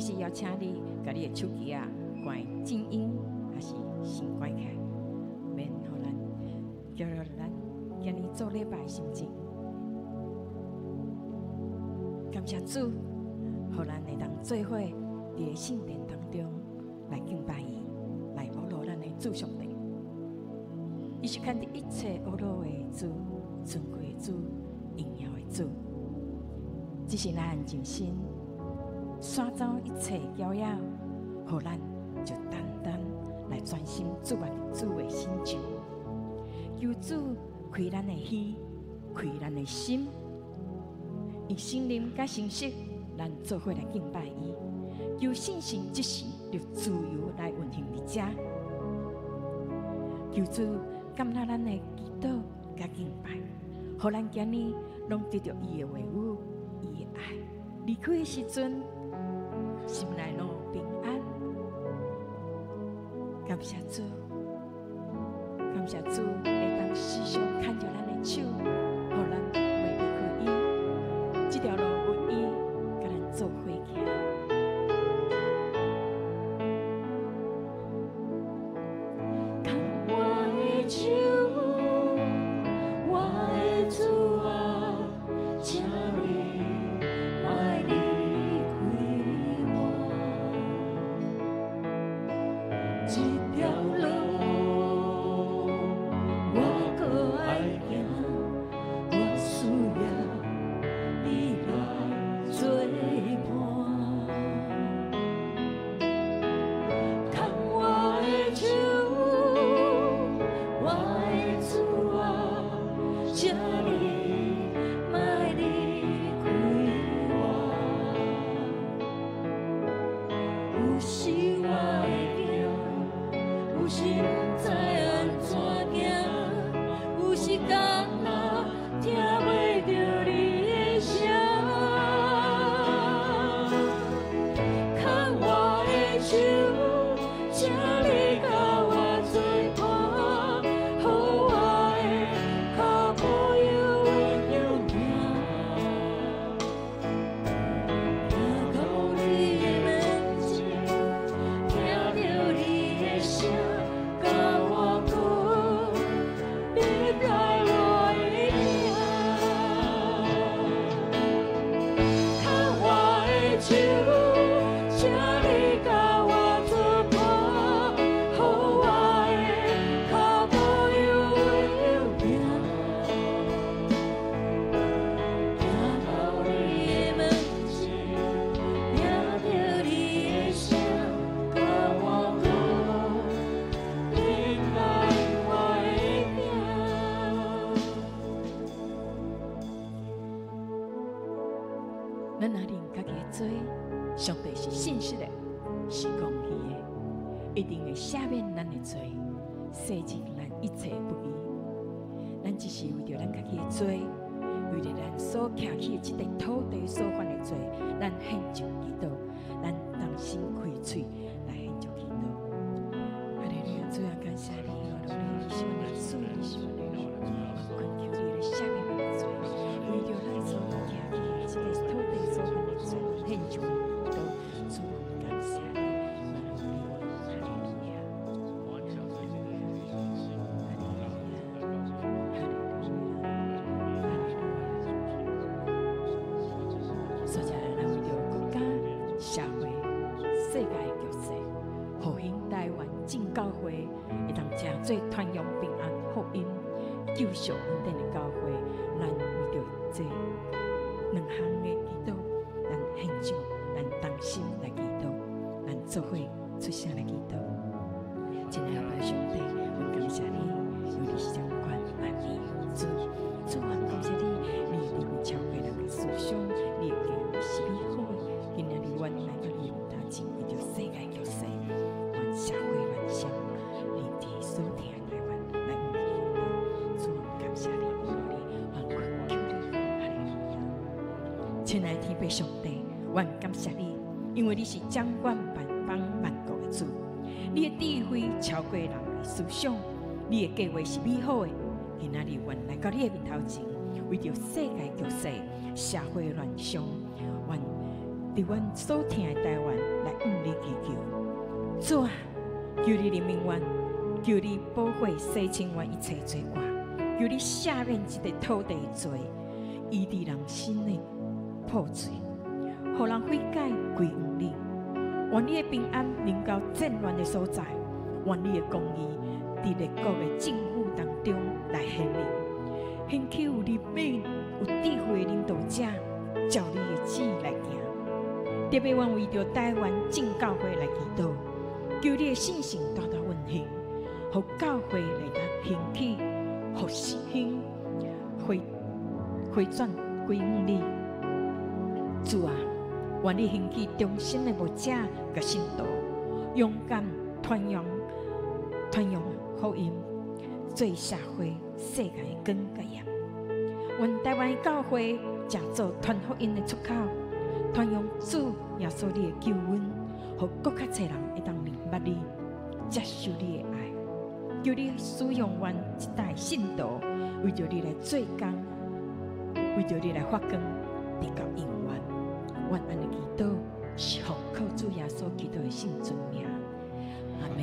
是邀請你，共你的手機仔關靜音，抑是先關起來，免予咱攪擾咱今日做禮拜的心情。感謝主，予咱會當做伙佇聖殿當中來敬拜伊，來呵咾咱的主上帝。伊是牽佇一切呵咾的主、尊貴的主、榮耀的主。只是咱靜心，徙走一切攪擾，予咱就單單來專心注目主的身上。求主開咱的耳，開咱的心，用聖靈佮誠實，咱做伙來敬拜伊。求聖神這時就自由來運行佇遮。求主接納咱的祈禱佮敬拜，予咱今日攏得著伊的話語、伊的愛。離開的時陣，心內攏平安。感謝主，感謝主會當時常牽著咱的手，予咱袂離開伊。這條路有伊佮咱做伙行。牽我的手，我的主啊，請你莫離開我。這條路我閣愛行，我需要你來做伴。牽我的手，我的主啊，請你莫離開我。有時我會驚，有時毋知按怎行，有時敢若聽袂著你的聲。牽我的手，請你佮我做伴，予我的腳步有穩有行。行到你的面前，聽著你的聲，佮我講，你來我的名。牽我的手，請你佮我做伴，予我的腳步有穩有行。行到你的門前，聽著你的聲，佮我講，你來我的名。咱若認家己的罪，上帝是信實的，是公義的，一定會赦免咱的罪，洗淨咱一切不義。咱只是為著咱家己的罪，為著咱所徛起的這塊土地所犯的罪，咱獻上祈禱，咱同心開喙來獻上祈禱。哈利路亞，主啊，感謝你，我努力，你是阮的主，你是阮的王，我懇求你來赦免咱的罪，為著咱所徛起的這個土地所犯的罪，獻上祈禱。主，感謝你，我努力，哈利路亞，哈利路亞，哈利路亞，哈利路亞。所以，咱為著國家、社會、世界的局勢，復興台灣正教會，會當成做傳揚平安福音、救贖恩典的教會，咱為著這兩項的祈禱，咱獻上，咱同心來祈禱，咱做伙出聲來祈禱。親愛的阿爸上帝，阮感謝你，因為你是掌管萬民的主，主啊，感謝你，你的智慧超過人的思想，你的計劃是美好的。今仔日阮來到你的面頭前，為著世界局勢、阮社會亂象，你佇所疼的台灣來為祈禱。主啊，感謝你，我你，我懇求你，哈利路亞。親愛的天父上帝，阮感謝你，因為你是掌管萬邦萬國的主，你的智慧超過人的思想，你的計劃是美好的。今仔日阮來到你的面頭前，為著世界局勢、社會亂象，阮佇阮所疼的台灣。求你憐憫阮，求你寶血洗清阮一切罪過，求你赦免這個土地的罪，醫治人心的破碎，予人悔改歸向你。願你的平安臨到戰亂的所在，願你的公義佇列國的政府當中來顯明，興起有憐憫、有智慧的領導者，照你的旨意來行。特別阮為著台灣眾教會來祈禱，求你的聖神大大運行，予教會來當興起、復興、回回轉歸向你。主啊，願你興起忠心的牧者佮信徒，勇敢傳揚傳揚福音，做社會世界的光佮鹽。願台灣的教會誠做傳福音的出口，傳揚主耶穌你的救恩，予閣較濟人會當認捌你，接受你的愛。求你使用阮這代信徒，為著你來做工，為著你來發光，直到永遠。阮按呢祈禱，是奉靠主耶穌基督的聖尊名。阿門。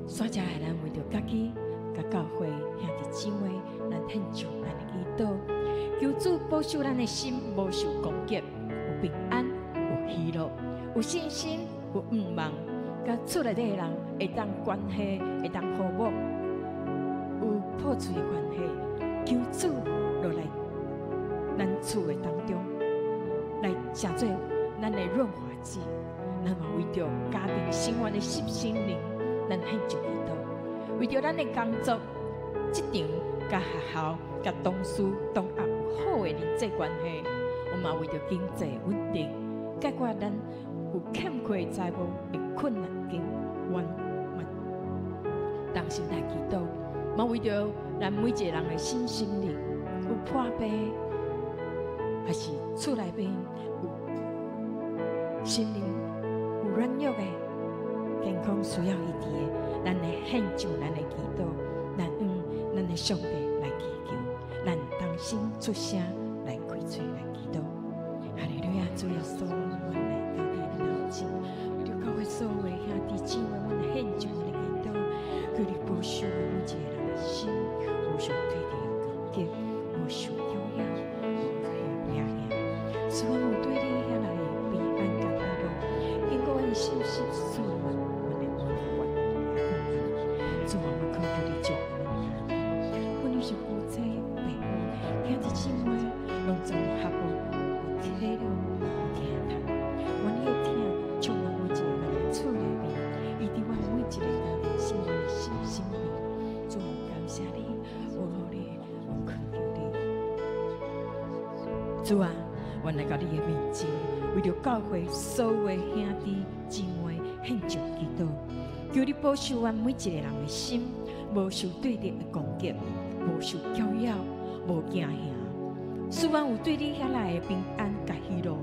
煞接來咱為著家己、佮教會兄弟姊妹，咱獻上咱的祈禱，求主保守咱的心，無受攻擊，有平安，有喜樂，有信心，有盼望，佮厝內底的人會當關係會當和睦，有破碎的關係，求主落來咱厝的當中，來成做咱的潤滑劑。咱嘛為著家庭生活的心心靈，咱獻上祈禱；為著咱的工作、職場、佮學校、佮同事、同學有好的人際關係，我嘛為著經濟穩定，解決咱有欠缺財務的困難境，阮嘛同心來祈禱，嘛為著咱每一個人的身心靈有破病，還是厝內面有心靈有軟弱的，健康需要醫治的，咱來獻上咱的祈禱，咱向咱的上帝來祈求，咱同心出聲來開喙來祈禱。哈利路亞，主耶穌，阮來到你的頭前，為著教會所有的兄弟姊妹，阮來獻上咱的祈禱，求你保守阮每一個人的心，無受對敵的攻擊，無受攪擾，無驚嚇。使阮有對你遐來的平安佮喜樂，經過阮的信心，賜阮阮的穩穩。主啊，我懇求你祝福阮的家庭，無論是夫妻、父母、兄弟姊妹，攏總有合睦、有體諒、有疼痛。願你的疼充滿每一個人的厝內面，醫治阮每一個家庭生活的心心靈。主，我感謝你，我愛你，我懇求你。主啊，阮來到你的面前，為著教會所有的兄弟姊妹獻上祈禱，求你保守阮每一個人的心，無受對敵的攻擊，無受攪擾，無驚嚇。使阮有對你遐來的平安佮喜樂，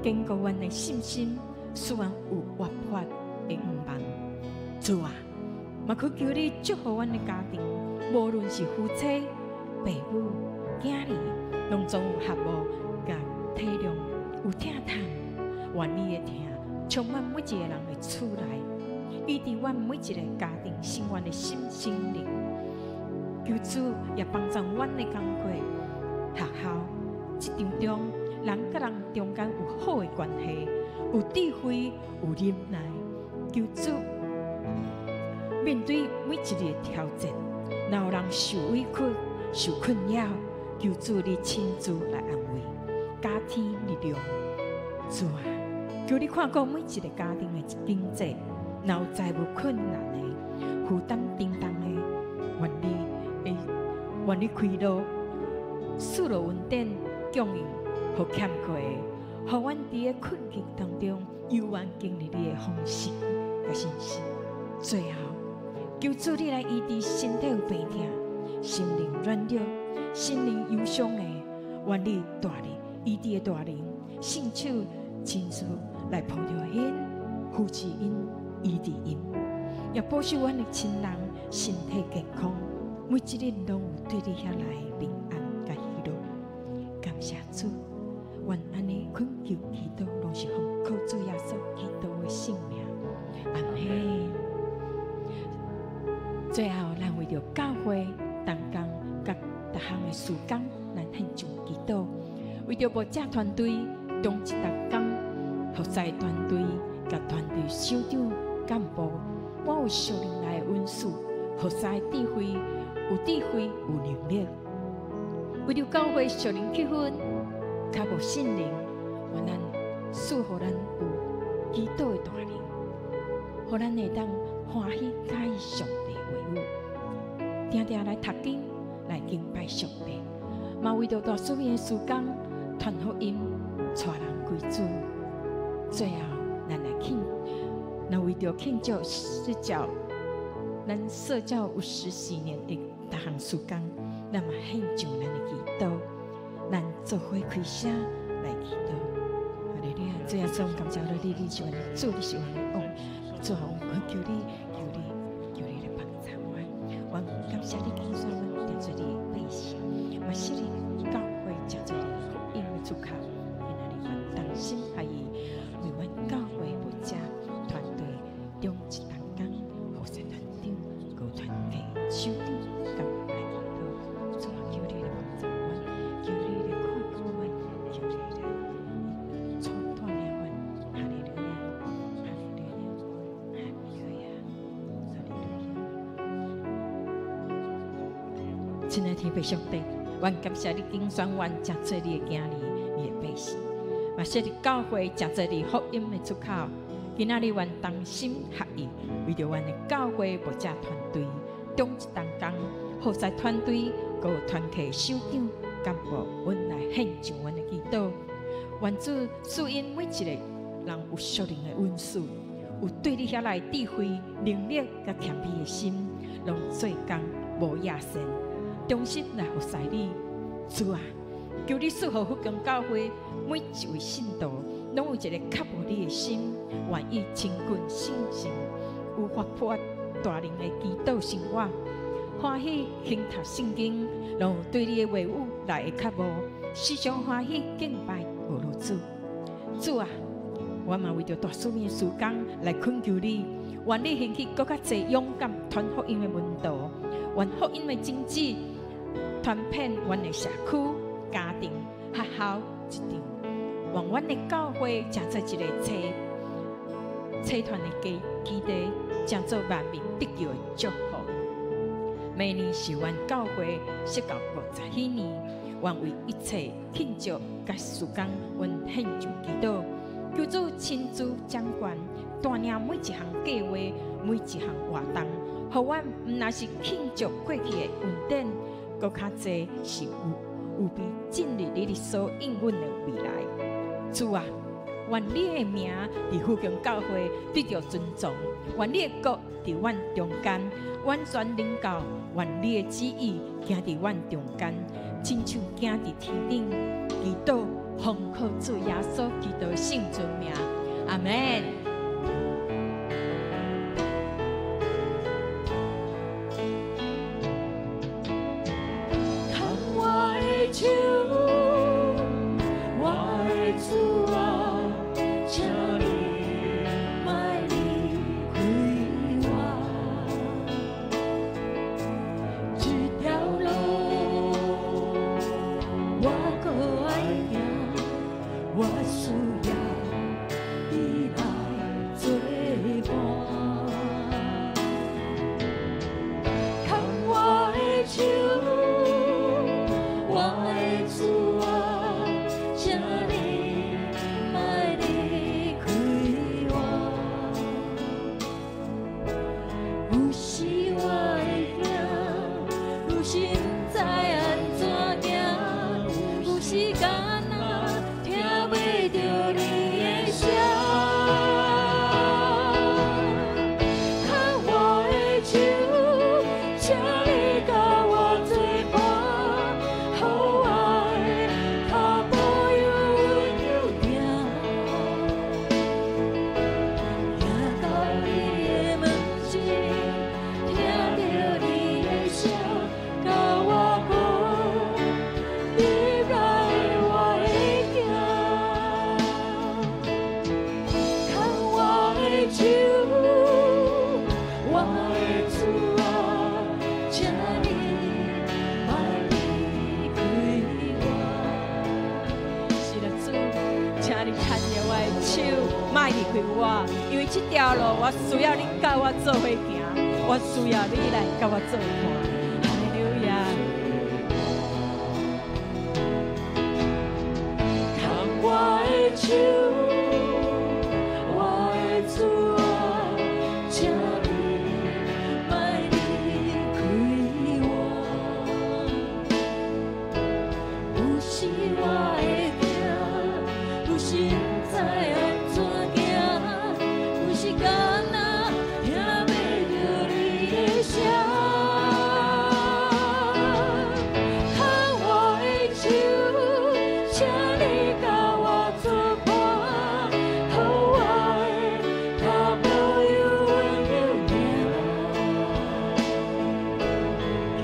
堅固阮的信心，使阮有活潑的盼望。主啊，嘛懇求你祝福阮的家庭，無論是夫妻、父母、囝兒，攏總有合睦、佮體諒、有疼痛。願你的疼充滿每一個人的厝內，醫治阮每一個家庭成員的心心靈。求主也幫助阮的工課、學校、職場中，人佮人中間有好的關係，有智慧、有忍耐。求主面對每一個挑戰，若有人受委屈、受困擾，求主你親自來安慰，加添力量。主啊，求你看顧每一個家庭的經濟，若有財務困難的、負擔沉重的，願你會願你開路，賜落恩典供應予欠缺的，予阮佇个困境當中，猶原經歷你的豐盛佮信實。最後，求主你來醫治身體有病痛、心靈軟弱、心靈憂傷的，願你大能醫治的大能，聖手親自來抱著𪜶、扶持𪜶、醫治𪜶，也保守阮的親人身體健康，每一日攏有對你遐來的平安佮喜樂。感謝主，阮按呢懇求祈禱，攏是奉靠主耶穌基督的聖名。阿門。最後，咱為著教會同工佮逐項的事工，咱獻上祈禱。為著牧者團隊中一同工服侍團隊佮團隊首長幹部，滿有屬靈來的恩賜，服侍智慧，有智慧有能力。為著教會屬靈氣氛較無信任，願咱賜予咱有祈禱的大能，予咱會當歡喜喜愛上帝話語，定定來讀經來敬拜上帝。嘛為著大使命的事工，傳福音，帶人歸主。最後，咱來慶，那為著慶祝釋教，咱設教50禧年的逐項事工，咱嘛獻上咱的祈禱，咱做伙開聲來祈禱。哈利路亞，主耶穌，感謝你，你是阮的主，你是阮的王，主啊，阮懇求你，求你，求你來幫助阮。阮感謝你，揀選阮，當做你的百姓，嘛設立教會，成做你福音的出口。今仔日阮同心合意，為阮教會牧者團隊中一同工，服侍團長、高團體首長，共來祈禱。主啊，求你來幫助阮，求你來看顧阮，求你來帶領阮。哈利路亞，哈利路亞，哈利路亞，哈利路亞。親愛的天父上帝，阮感謝你揀選阮，成做你的囝兒，你的百姓，嘛設立教會，成做你福音的出口。今仔日阮同心合意，為著阮的教會牧者團隊，中一同工服侍團隊，閣有團契首長幹部，阮來獻上阮的祈禱。願主賜𪜶每一個人有屬靈的恩賜，有對你遐來智慧、能力佮謙卑的心，攏做工無野心，忠心來服侍你。主啊，求你賜予福光教會每一位信徒，攏有一個渴慕你的心，願意親近聖神，有活潑大能的祈禱生活，歡喜研讀聖經，攏有對你的話語來的渴慕，時常歡喜敬拜阿羅主。主啊，我嘛為著大使命的事工來懇求你，願你興起閣較濟勇敢傳福音的門徒，願福音的種子傳遍阮的社區、家庭、學校、職場，願阮的教會成做一個社團的基地，成做萬民得救的祝福。明年是阮教會設教50禧年，願為一切慶祝佮事工，阮獻上祈禱，求主親自掌權，帶領每一項計劃、每一項活動，予阮毋但是慶祝過去的恩典，閣較濟是預備進入你所應允的未來。主啊，願你的名佇福光教會得著尊崇，願你的國佇阮中間完全臨到，願你的旨意行佇阮中間，親像行佇天頂。祈禱奉靠主耶穌基督的聖尊名，阿門。牽我的手，我的主啊，請你莫離開我。這條路我閣愛行，我需要你來莫離開我，因為這條路我需要你佮我做伙行，我需要你來佮我做伴。哈利路亞！牽我的手，我的主啊，請你莫離開我。有時我會驚，有時毋知按怎行，有時敢若聽袂著你的聲。牽我的手，請你佮我作伴，予我的跤步又穩又行。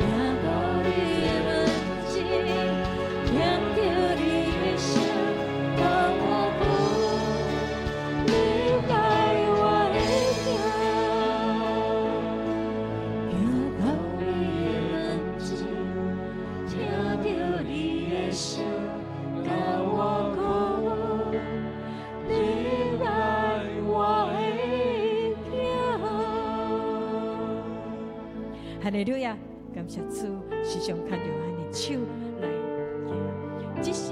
行到你的門前，聽著你的聲，佮我講，你愛我的囝。行到你的門前，聽著你的聲，佮我講，你愛我的囝。哈利路亞！感謝主，時常牽著咱的手來行。這時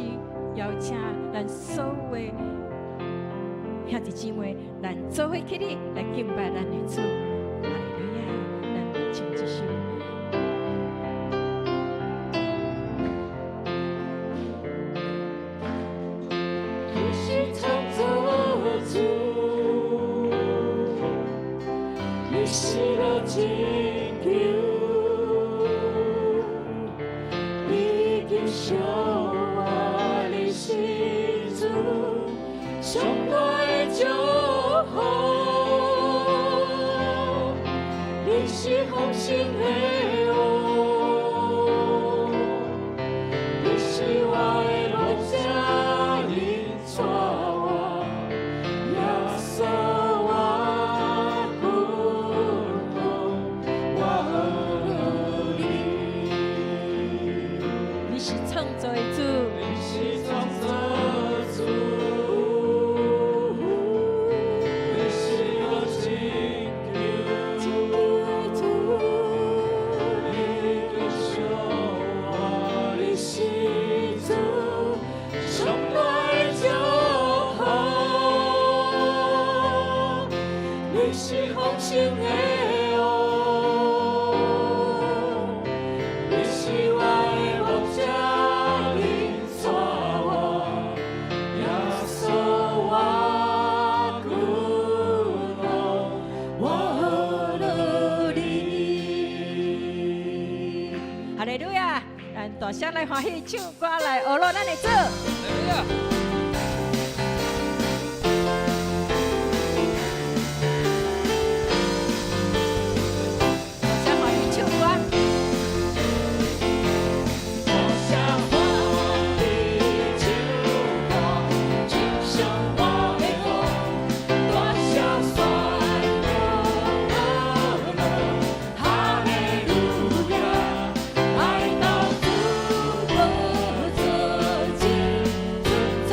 邀請咱所有的兄弟姊妹，咱做伙起立來敬拜咱的主。哈利路亞！咱來唱這首。你是創造主，你是我拯救，你救贖我，你是主，上大的祝福，你是豐盛的王，你是我的牧者，你帶我，耶穌我苦痛，我學你。你是創造的主，你是創造主，你是我拯救，拯救的主，你救贖我，你是主，上大的祝福，你是豐盛的王。你是我的牧者，你帶我，耶穌我苦痛，我學你。哈利路亞！咱大聲來歡喜唱歌來學樂咱的主。哈利路亞！大聲歡喜唱歌。大聲歡喜唱歌，唱上我的歌，大聲宣告哈利路亞，來到主寶座前，遵從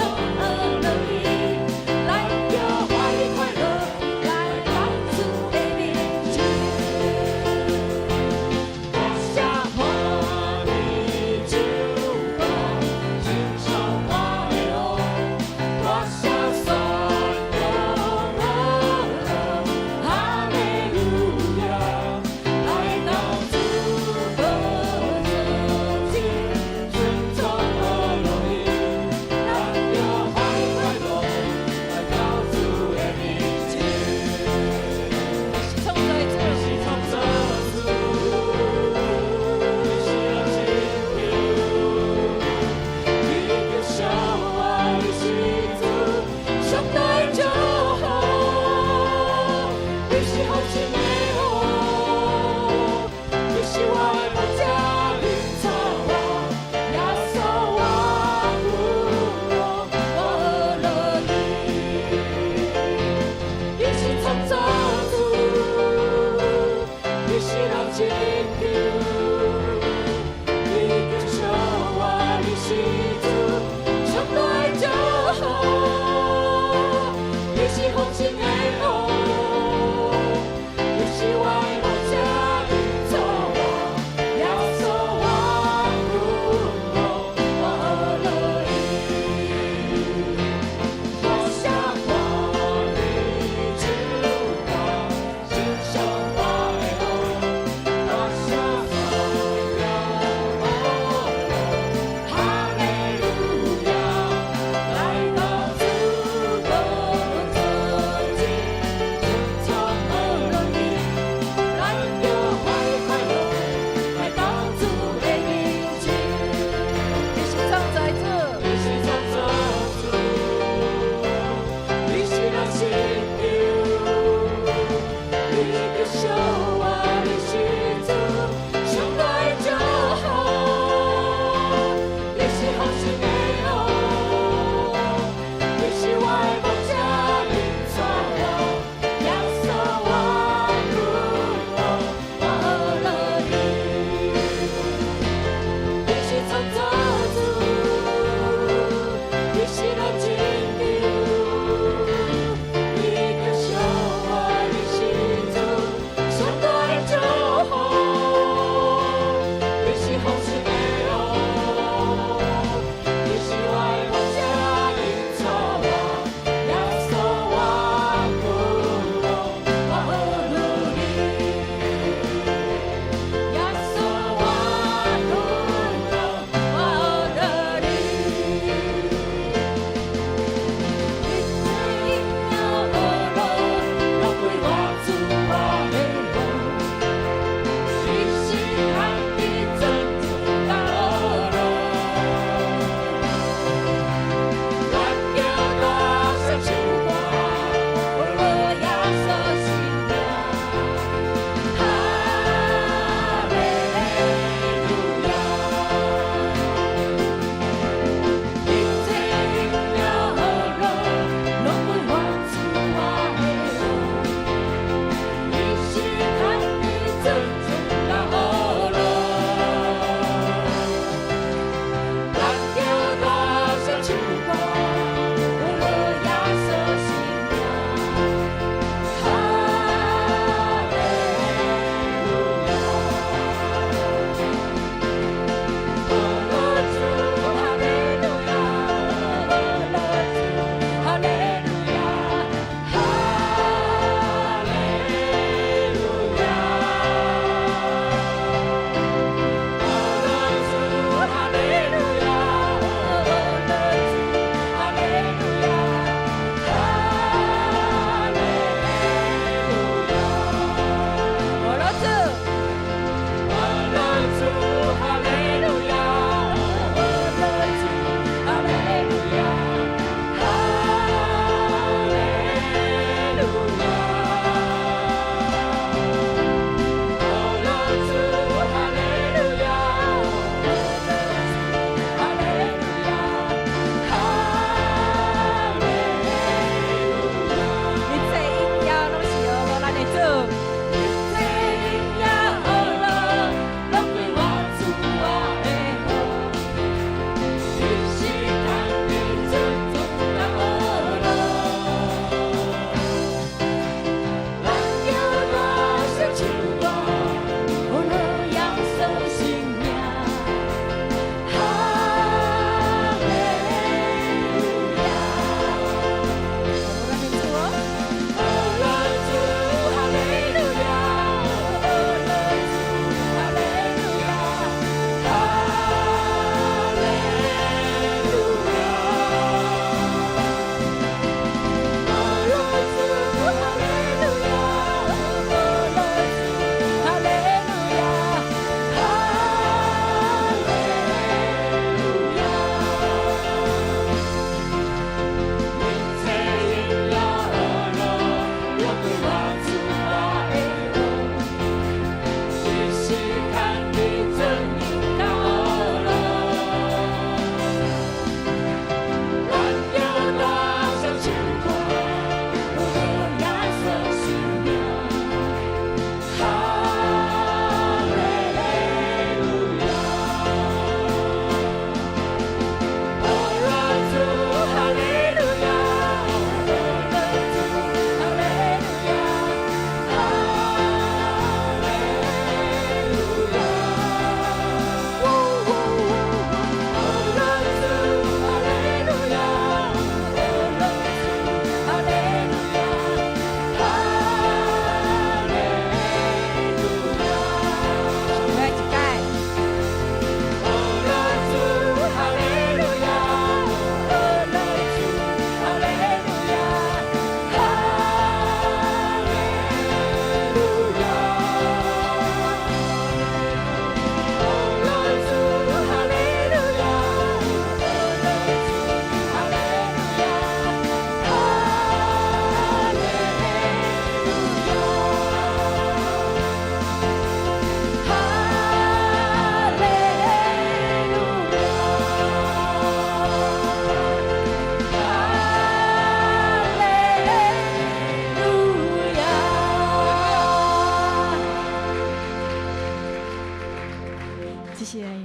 謝謝。